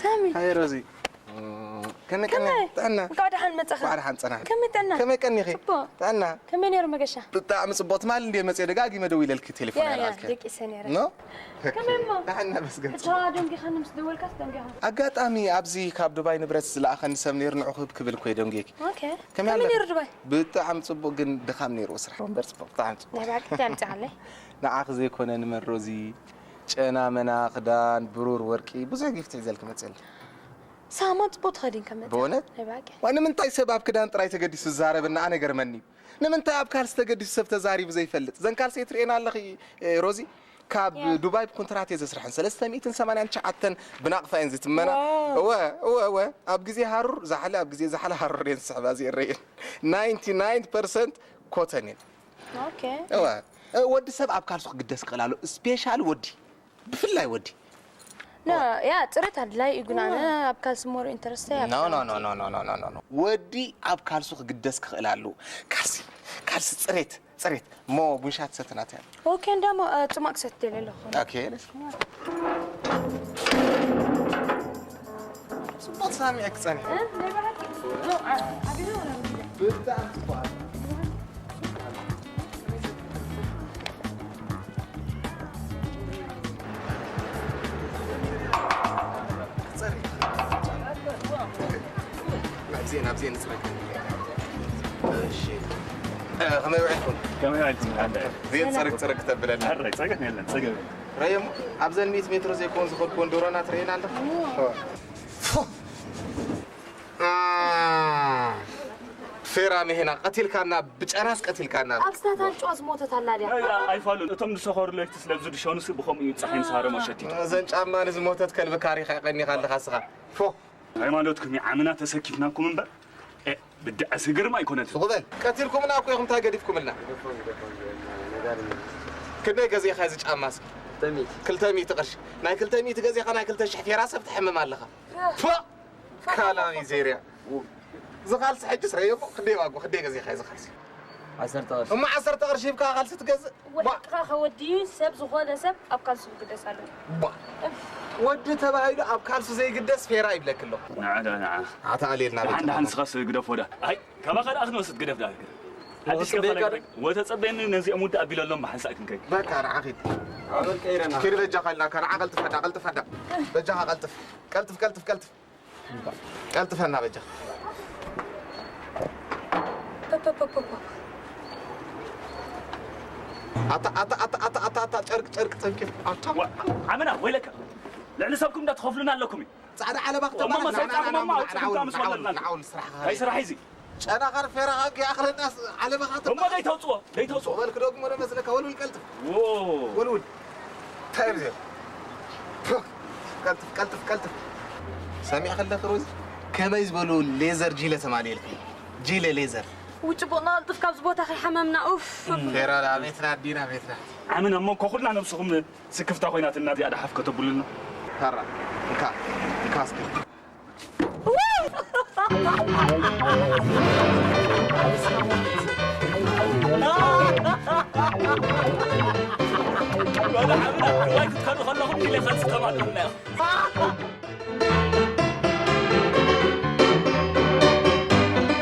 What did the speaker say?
ሳሚ። ሃይ ሮዚ። ከመይ ቀኒ? ከመይ? ጥዕና? እንኳዕ ደሓን መጻኻ። እንኳዕ ደሓን ጸናሕኪ። ከመይ ጥዕና? ከመይ ቀኒኺ? ጽቡቕ። ጥዕና? ከመይ ነይሩ መገሻ? ብጣዕሚ ጽቡቕ። ትማሊ እንድየ መጽየ ደጋጊመ ደዊለልኪ ቴሌፎን ያ፣ ያ፣ ኣይረኣልክን። ደቂሰ ነይረ። ኖ? ከመይ እሞ? ደሓን እናመስገን እታ ደንጊኻ ንምስ ደወልካስ ደንጊኻ? ኣጋጣሚ ኣብዚ ካብ ዱባይ ንብረት ዝለኣኸኒ ሰብ ነይሩ፣ ንዕኹ ክብል ኮየ ደንጊየኪ። ኦኬ። ከመይ ከመይ ኣለኺ? ነይሩ ዱባይ? ብጣዕሚ ጽቡቕ፣ ግን ድኻም ነይሩ ስራሕ እምበር ጽቡቕ፣ ብጣዕሚ ጽቡቕ። ናይ ብሓቂ እንታይ ኣምጽኣለይ? ንዓኺ ዘይኮነ ንመን ሮዚ፣ ጨና መና፣ ክዳን፣ ብሩር፣ ወርቂ፣ ብዙሕ ጊፍት ሒዘልኪ መጽየ ኣለኹ። ሳማ ጽቡቕ ትኸዲን ከም መጽኣ። ብእውነት? ናይ ብሓቂ። ዋ፣ ንምንታይ ሰብ ኣብ ክዳን ጥራይ ተገዲሱ ዝዛረበና ኣነ ገርመኒ። ንምንታይ ኣብ ካልሲ ተገዲሱ ሰብ ተዛሪቡ ዘይፈልጥ? ዘን ካልሲ ትርእየን ኣለኺ፣ እ፣ ሮዚ? ካብ ያ። ዱባይ ብኮንትራት እየ ዘስርሐን። ሰለስተ ሚእትን ሰማንያን ትሽዓተን ብናቕፋ እየን ዝትመና። ዋው። እወ፣ እወ፣ እወ። ኣብ ግዜ ሃሩር ዛሕሊ፣ ኣብ ግዜ ዛሕሊ ሃሩር እየን ዝስሕባ ዝእረየን። ናይንቲ ናይን ፐርሰንት ኮተን እየን። ኦኬ። እወ። እ፣ ወዲ ሰብ ኣብ ካልሱ ክግደስ ክኽእል ኣሎ። ስፔሻል ወዲ። ብፍላይ ወዲ። ኖ፣ ያ፣ ጽሬት ኣድላይ እዩ፣ ግን ኣነ ኣብ ካልሲ ሞር ኢንተረስት እየ ኣብ ኖ፣ ኖ፣ ክዳውንቲ። ኖ፣ ኖ፣ ኖ፣ ኖ፣ ኖ፣ ኖ። ወዲ ኣብ ካልሱ ክግደስ ክኽእል ኣለዎ። ካልሲ፣ ካልሲ ጽሬት፣ ጽሬት። እሞ ቡን ሻት ሰትና ትያ። ኦኬ፣ እንዳሞ፣ እ፣ ጽማቕ ክሰትል ኣለኹ። ኦኬ፣ ደስ። ጽቡቕ ሰሚዐ ክጸንሕ። እ፣ ናይ ብሓቂ? ኖ፣ ኣ-፣ ኣቢሉ ወላ ረቢሉ? ብጣዕሚ ጽቡቕ። ናብዚኤን፣ ናብዚኤን ንጽረግ። እሺ። እ፣ ከመይ ውዒልኩም? ከመይ ውዒልኩም? ሓንዳ። እዚኤን ጽርግ ጽርግ ክተብለና። ሓራይ፣ ጸገም የለን፣ ጸገም የለን። ረየሞ፣ ኣብዘን ሚእቲ ሜትሮ ዘይኮን ዝኸድኩወን ዶሮና ትርእየና ኣለኻ? ፎ! አ፣ ፌራ መሄና፣ ቀቲልካና፣ ብጨናስ ቀቲልካና። ኣብ ስታታን ጨዋ ዝሞተት ኣላ ድያ? ኣይ፣ ኣይፋሉን። እቶም ዝሰኸሩ ለይቲ ስለ ዝድሸኑሲ ብኸምኡ እዩ ጸሓይ ምስ ሃረሞ ሸቲቱ። እዘን ጫማ ንዝሞተት ከልቢ ካሪኻ ቀኒኻ ኣለኻ እስኻ። ፎ! ሃይማኖትኩም እዩ ዓምና ተሰኪፍናኩም እምበር፣ እ፣ ብድዐ ስግርም ኣይኮነትን። ስቕ በል። ቀቲልኩምና እኮ ኢኹም፣ እንታይ ገዲፍኩምልና? ክንደይ ገዚእኻ እዚ ጫማ እስኪ? ክልተ ሚእቲ። ክልተ ሚእቲ ቅርሺ። ናይ ክልተ ሚእቲ ገዚእኻ ናይ ክልተ ሽሕ ፌራ ሰብ ትሕምም ኣለኻ። ፎ! ካላ ሚዜርያ። እዚ ካልሲ ሕጂ ስረዮ እኮ፣ ክንደይ ዋግኡ፣ ክንደይ ገዚእኻ እዚ ካልሲ? ዓሰርተ ቅርሺ። እሞ ዓሰርተ ቅርሺ ሂብካ ካልሲ ትገዝእ? ባ! ወድቅኻ ከወድዩ ሰብ ዝኾነ ሰብ ኣብ ካልሲ ክግደስ ኣለዎ። ባ! ወዲ ተባሂሉ ኣብ ካልሱ ዘይግደስ ፌራ ይብለክ ኣለኹ። ንዓ ዶ ንዓ። ኣታ ኣልየልና ደሓን ቤት ደሓን ኣለና። ንስኻስ ግደፎ ዳ። ኣይ፣ ካባኻ ደኣ ክንወስድ ግደፍ ዳ። ሓድሽ ወተጸበየካ ከፋ ወተጸበየኒ ነዚኦም ውድእ ኣቢለሎም ብሓንሳእ ክንከይድ። በቃ ንዓ ኺድ። ኣበል ቀይረና። ኪድ በጃኻ ኢልና፣ ንዓ ቀልጥፈ ዳ፣ ቀልጥፈ ዳ። በጃኻ ቀልጥፍ። ቀልጥፍ፣ ቀልጥፍ፣ ቀልጥፍ። ቀልጥፈና በጃኻ። ኣታ፣ ኣታ፣ ኣታ፣ ጨርቅ፣ ጨርቅ፣ ጸንኪ። ኣታ። ዋ፣ ዓመና፣ ወይለካ። ልዕሊ ሰብኩም እንዳትኸፍሉና ኣለኩም እዩ። ጻዕዳ ዓለባ እሞ ክተባል። መሰል ጻዕዳ ማማ ኣውጽእ፣ ንዓውል፣ ከምስ ንዓውል፣ ወለድና። ንዓውል ስራሕኻ። ኣይ ስራሕ እዚ። ጨናኻር ፌራኻ ክይኣኽለና ዓለባኻ እሞ ደይተውጽኦ፣ ደይተውጽኦ። በልክ ደግሞ ነመስለካ፣ ወልውል ቀልጥፍ። ዎ። ወልውል። እንታይ እዮም እዚኦም? ቀልጥፍ፣ ቀልጥፍ፣ ቀልጥፍ። ሰሚዕ ከለኽ ሮዚ፣ ከመይ ዝበሉ ሌዘር ጂለ ተማልየልክ? ጂለ ሌዘር። ውጭ ቦቕና ቀልጥፍ ካብዚ ቦታ ከይሓመምና፣ ኡፍ። ፌራ፣ ኣቤትና ኣዲና፣ ቤትና። ዓመና እሞ እኮ ኩልና ነብስኹም ስክፍታ ኮይናትና እዚኣ ደሓፍ ከተብሉልና። ታራ፣ እንካ፣ እንካ እስኪ። ወላ ዓመና፣ ዋይ ክትከዱ ከለኹም ኢለ ኸልሲ ተማልኩምና።